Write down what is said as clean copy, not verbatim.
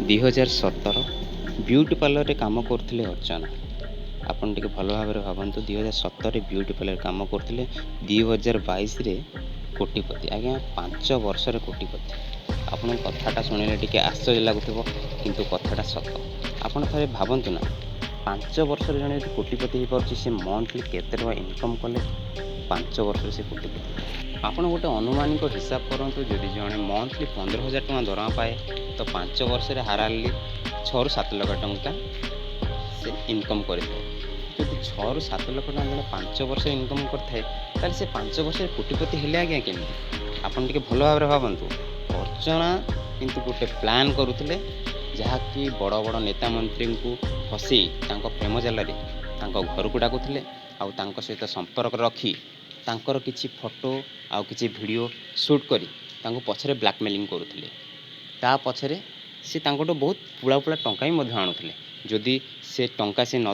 2017, beauty ପାର୍ଲରରେ କାମ କରୁଥିଲେ ଅର୍ଚ୍ଚନା। ଆପଣ ଟିକେ ଭଲ ଭାବରେ ଭାବନ୍ତୁ, 2017ରେ ବିୟୁଟି ପାର୍ଲରରେ କାମ କରୁଥିଲେ, 2022ରେ କୋଟିପତି। ଆଜ୍ଞା, 5 ବର୍ଷରେ କୋଟିପତି। ଆପଣଙ୍କୁ କଥାଟା ଶୁଣିଲେ ଟିକେ ଆଶ୍ଚର୍ଯ୍ୟ ଲାଗୁଥିବ, କିନ୍ତୁ କଥାଟା ସତ। ଆପଣ ଥରେ ଭାବନ୍ତୁ ନା, 5 ବର୍ଷରେ ଜଣେ ଯଦି କୋଟିପତି ହେଇପାରୁଛି, ସେ ମନ୍ଥଲି କେତେ ଟଙ୍କା ଇନକମ୍ କଲେ 5 ବର୍ଷରେ ସେ କୋଟିପତି? ଆପଣ ଗୋଟେ ଅନୁମାନିକ ହିସାବ କରନ୍ତୁ, ଯଦି ଜଣେ ମନ୍ଥଲି 15,000 ଟଙ୍କା ଦରମା ପାଏ, ତ 5 ବର୍ଷରେ ହାରାହାରି 6ରୁ 7 ଲକ୍ଷ ଟଙ୍କା ସେ ଇନକମ୍ କରିଥାଏ। ଯଦି 6ରୁ 7 ଲକ୍ଷ ଟଙ୍କା ଜଣେ 5 ବର୍ଷ ଇନକମ୍ କରିଥାଏ, ତାହେଲେ ସେ 5 ବର୍ଷରେ କୋଟିପତି ହେଲେ ଆଜ୍ଞା କେମିତି? ଆପଣ ଟିକେ ଭଲ ଭାବରେ ଭାବନ୍ତୁ। ଅର୍ଚ୍ଚନା କିନ୍ତୁ ଗୋଟେ ପ୍ଲାନ୍ କରୁଥିଲେ, ଯାହାକି ବଡ଼ ବଡ଼ ନେତା ମନ୍ତ୍ରୀଙ୍କୁ ଫସେଇ ତାଙ୍କ ପ୍ରେମ ଜାଲରେ ତାଙ୍କ ଘରକୁ ଡାକୁଥିଲେ ଆଉ ତାଙ୍କ ସହିତ ସମ୍ପର୍କ ରଖି ତାଙ୍କର କିଛି ଫଟୋ ଆଉ କିଛି ଭିଡ଼ିଓ ସୁଟ୍ କରି ତାଙ୍କୁ ପଛରେ ବ୍ଲାକମେଲିଂ କରୁଥିଲେ। ତା ପଛରେ ସେ ତାଙ୍କଠୁ ବହୁତ ପୁଳା ପୁଳା ଟଙ୍କା ବି ମଧ୍ୟ ଆଣୁଥିଲେ। ଯଦି ସେ ଟଙ୍କା ସେ ନ